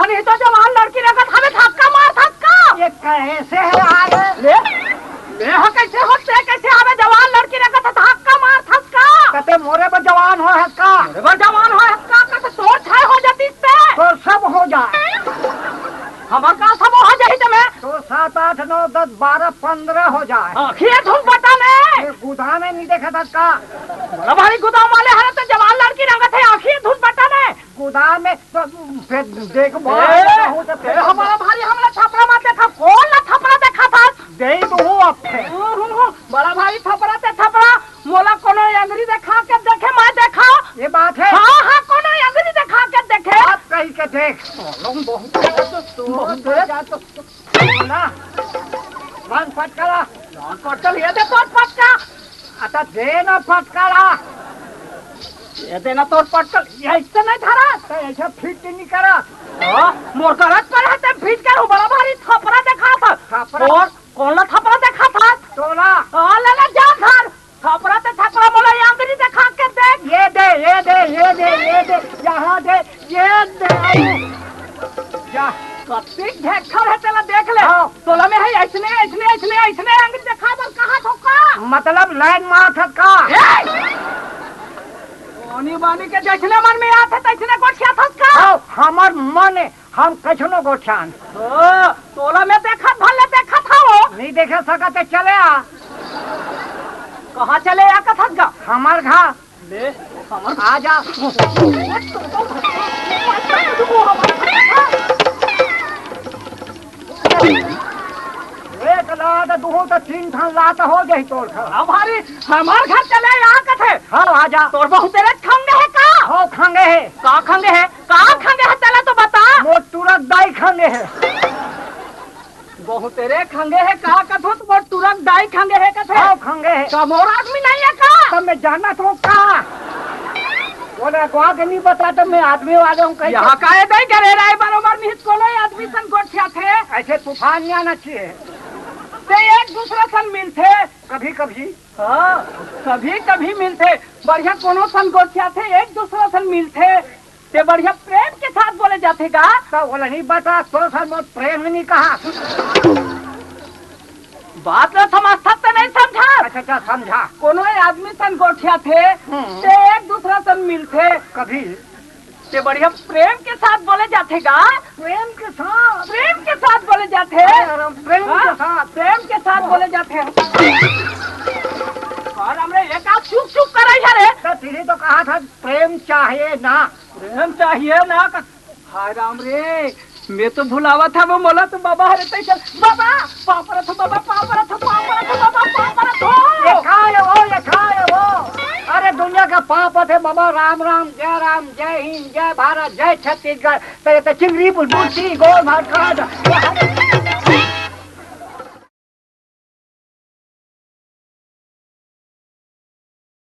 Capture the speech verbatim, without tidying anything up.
ये तो जवान लड़की रंगत हवे, धक्का मार धक्का। ये कैसे हे यार? ले, ले हो कैसे हो, ते कैसे हवे जवान लड़की रंगत हे, धक्का मार धक्का। कते मोरे बर जवान हो हस का? मोरे बर जवान हो हस का, कते तोर छाय हो जातिस ते। तोर सब हो जाय। हमर का सब हो जाही ते में? तोर सात, आठ, नौ, दस, बारह, पन्द्रह हो जाय। आँखिये धुन पटा ने। ये गुदाम में नहीं देखत हस का? बड़ा भारी गुदाम वाले हरे ते जवान लड़की रंगत हे, आँखिये धुन पटा ने। गुदाम में तो फेर देखबो, ए, बहुत ए, फेर। हमारा भारी हमला थपरा मत देखा, कोन ला थपरा देखाथस? देई दुहूँ अब फेर। हम्म, हम्म, हम्म, बड़ा भारी थपरा ते थपरा, मोला कोनो अंगरी देखा के देखे, मैं देखा। ये बात हे। हाँ, हाँ, कोनो अंगरी देखा के देखे। बात कही के देख। मालूम बहुत है तो तू, बहुत है। जा तो, तो, ना। मन फटकला। मन फटकल, ये दे तोर फटका। अता दे ना फटकला। ये दे ना तोर फटकल, ये ऐसे नहीं धरा। तो ऐसे फिट नहीं करा। हाँ, मोर गरज पर है, ते फिट करू, बड़ा भारी थपरा देखाथस। थपरा? और कोन ला थपरा देखाथस? तोला। हाँ, ले ले, जा घर। थपरा ते थपरा, मोला ये अंगरी देखा के देख। ये दे, ये दे, ये दे, ये दे, यहाँ दे, ये दे। या। कतिक ढेक्खर हे, तेला देख ले। हाँ। तोला में हे ऐसने, ऐसने, ऐसने, ऐसने अंगरी देखा बर कहा थो का? मतलब लाइन मारथस का? ए! ओनी बानी के जैसने मन में आथे, तैसने गोठियाथस का? हाँ, हमर मन हे, हम कछनो गोठियान। ओ, तोला में देखत, भले देखत हवो। नहीं देखे सकत हे, चले आ। कहाँ चले आ कथस गा? हमर घर। ले, हमर आ जा। एक लात दुहूँ तो तीन ठन लात हो जाही तोर घर। अब हरी, हमर घर चले आ कथे। हाँ, आ जा। तोर बहुत तेरे खंगे हे का? हो, खंगे हे। का खंगे हे? का खंगे हे, तेला तो बता। मोर टुरक दाई खंगे हे। बहुत तेरे खंगे हे का कथो, तो मोर टुरक दाई खंगे हे कथे। हाँ, खंगे हे। का मोर आदमी नहीं हे का? तब मैं जानत हूँ का? बोले, अगवा के नहीं बता तो मैं आदमी वाले हूँ कैसे? यहाँ का हे दाई, घरे राय बरोबर नहीं, कोनो आदमी सन गोठियाथे। ऐसे तूफान नहीं आना चाहिए। ते एक दूसरा सन मिलथे। कभी कभी। हाँ, कभी कभी मिलथे। बढ़िया कोनो सन गोठियाथे, एक दूसरा सन मिलथे। ते बढ़िया प्रेम के साथ बोले जाथे गा। तो बोला नहीं बता, तो सर मोर प्रेम नहीं कहा। बात ला समझथस ते नहीं समझा? अच्छा, अच्छा, समझा। कोनो आदमी सन गोठियाथे, हम्म। ते एक दूसरा सन मिलथे। कभी। ते बढ़िया प्रेम के साथ बोले जाथे गा। प्रेम के साथ? प्रेम के साथ बोले जाथे। अरे, अरे, प्रेम के हाँ, साथ। प्रेम के साथ बोले जाथे। और हमरे एक आध चुप चुप कराई है रे। तो तेरी तो कहा था प्रेम चाहिए ना। प्रेम चाहिए ना क-, हाय राम रे, मैं तो भुलावा था वो मोला तो बाबा हरे तैसे बाबा, पाँव परत हो बाबा, पाँव परत हो, पाँव परत हो बाबा, पाँव परत हो। ये खाए वो, ये खाए वो। अरे दुनिया का पाँव परत हे बाबा, राम राम, जय राम, जय हिंद, जय भारत, जय छत्तीसगढ़। तो ये तो चिंगरी बुलबुल सी गोल मार करा दो।